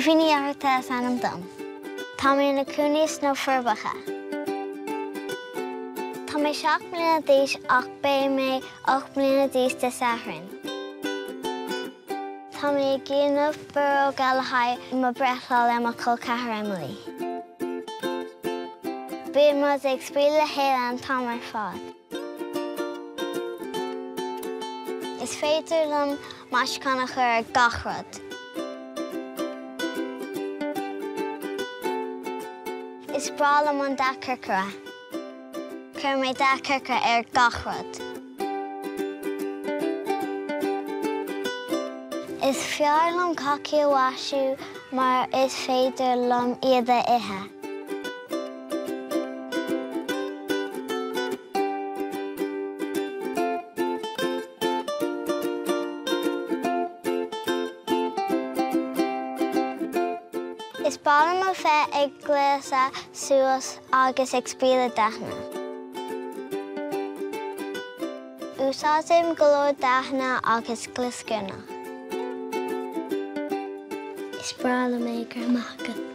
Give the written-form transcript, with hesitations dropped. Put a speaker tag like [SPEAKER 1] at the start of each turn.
[SPEAKER 1] Aoibhinn Ní Fhátharta is ainm dom. Tá mé ina cónaí sna Forbacha. Tá mé 7 mbliana d'aois ach beidh mé 8 mbliana d'aois Dé Sathairn. Tá mé ag déanamh borróga le haghaidh mo breithlá le mo chol ceathar Emily. Bíonn muid ag spraoi le chéile an t-am ar fad. Is féidir liom maisiúchán a chur ar gach rud. Is breá liom an dath corcra. Cuireann mé dath corcra ar gach rud. Is fearr liom cácaí a mhaisiú mar is féidir liom iad a ithe. Is breá liom a bheith ag gléasadh suas agus ag spraoi le dathanna. Úsáidim go leor dathanna agus glioscarnach.
[SPEAKER 2] Is breá liom é, go raibh maith agat.